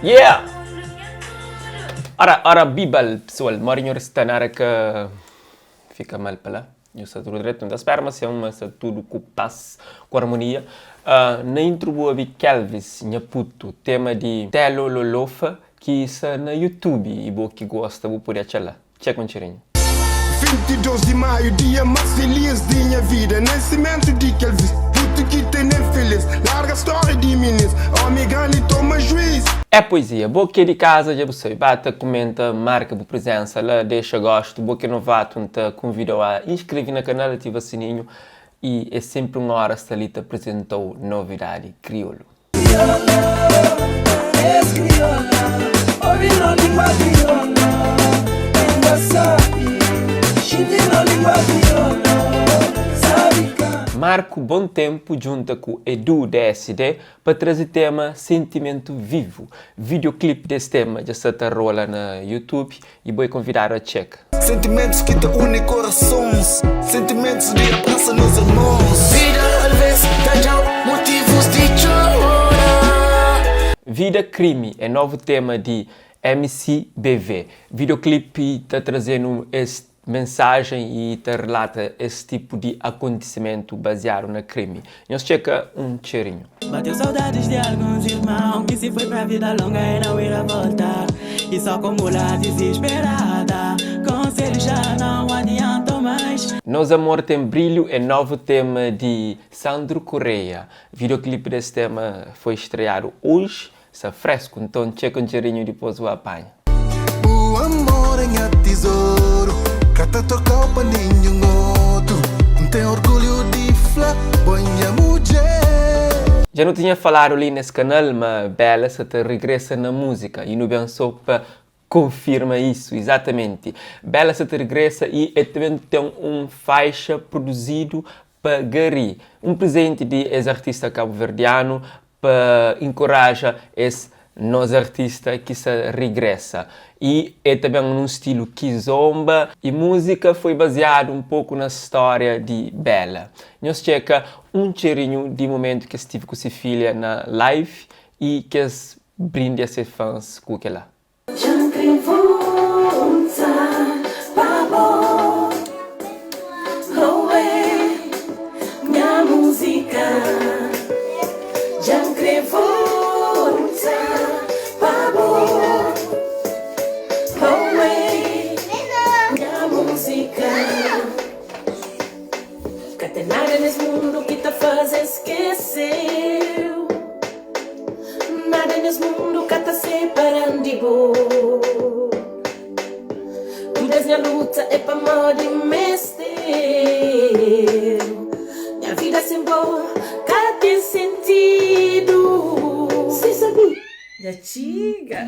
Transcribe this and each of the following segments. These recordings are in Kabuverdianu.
Yeah! Ora, ora bibal, pesoal, modi nho sta nada ka fika mal pa la. Nho sta tudu dretu, N ta spera ma sin, ma sta tudu ku pas, ku armonia. Na intro bu obi Kelvis, nha putu, tema di Telo Lolofa ki sta na YouTube y bo ki gosta bu pode atxa la. Txeka un txirinhu. 22 di maiu, dia más feliz di nha vida Nasimentu di Kelvis, putu ki tene-m feliz Larga stória di minis, ómi grandi toma juiz. É poesia. Bo ki é di kaza dja bu sabe. Ba ta kumenta, marka bu prizensa la, dexa gostu. Bo ki é novatu N ta kunvida-u a inskreve na kanal, ativa sininhu y é senpri un óra sta li ta prizenta-u novidadi kriolu. Marco Bontempo djunta ku Edu DSD pa traze tema Sentimentu Vivu. Videoclip des tema dja sta ta rola na YouTube y bo é konvidadu a txeka. Sentimentus ki ta uni korasons Sentimentus di abrasa nos irmons Vida alvês ta da-u motivus di txora. Vida Krimi é novu tema di MCBV. Videoclip ta traze-nu es mensajen y ta relata es tipu di akontisimentu baziadu na krimi. Nhos txeka un txerinhu. Bateu saudades de alguns irmão Que se foi pra vida longa e não irá voltar E só com mula desesperada Conselhos já não adiantam mais. Nos Amor Tem Brilho é novu tema di Sandro Correia. Videoclip des tema foi estreadu oji, sta fresku, nton txeka un txerinhu dipos bu apanha. Bu amor é nha tizoru Ka ta trokau pa ninhun otu N ten orgulhu di fla bo é nha mudjer. Dja nu tinha faladu li nes kanal ma Bela sa ta regresa na múzika y nu ben so pa konfirma isu. Izatamenti, Bela sa ta regresa y el ta ben ten un faixa produzidu pa Gary, un prizenti di es artista kabuverdianu pa inkoraja es nos artista ki sa rigresa y e ta ben nun stilu kizomba y muzika foi baziadu un poku na storia di Bela. Nhos txeka un txerinhu di mumentu ki es stive ku se filha na live y kes brindi a se fans ku kela. Dja-m kre volta pa bo Oh eh, nha múzika Dja-m kre volta pa bo Oh eh, nha múzika Ka ten nada nes mundu ki ta faze-m skese-u Nada nes mundu ka ta separa-m di bo Tudu es nha luta é pamodi N meste-u Nha vida sen bo ka ten sentidu Si sabi Dja txiga.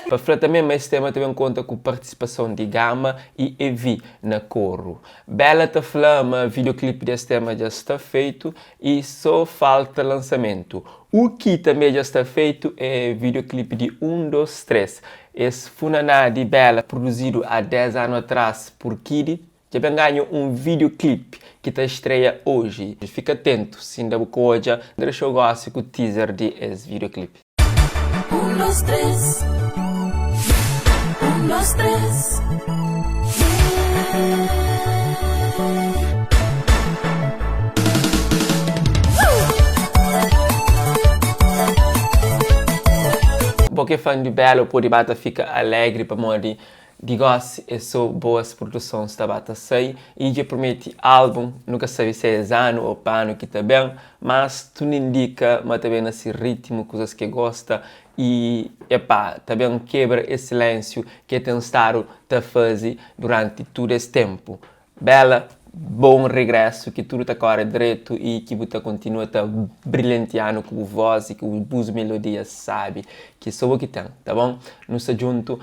Pa fla tanbe ma es tema ta ben konta ku partisipason di Gama y Evi na koru. Bela ta fla ma videoclip di es tema dja sta feitu y so falta lansamentu. U ki tanbe dja sta feitu é videoclip di 1, 2, 3. Es funaná di Bela produzidu a 10 anu atras pur Kidy Dja ben ganha un video clip ki ta estreia oji. Fika atentu si inda bu ka odja, N dexa-u gosi ku teaser di es video clip. Un, dos, tres Un, dos, tres Yeah. Bo ki é fan di Bela pode ba ta fika alegri pamodi Di gosi é so boas produsons ta ba ta sai y dja prometi album, nu ka sabe si é es anu ou pa anu ki ta ben, mas tudu indika ma ta ben na si ritmu, kuzas ki e gosta y epá ta ben kebra es silensiu ki e ten stadu ta fazi duranti tudu es tempu. Bela, bom regresso, ki tudu ta kore dretu y ki bu ta kontinua ta brilhantianu ku bu voz y ku bus melodias sabi ki so bo ki ten, ta bom? Nu sta djuntu.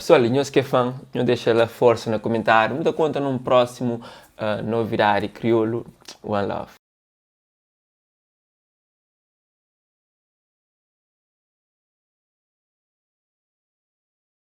Pessoal, nhos ki é fan, nhos dexa la forsa na komentariu. Nu ta konta num próximo novidadi kriolu. One love.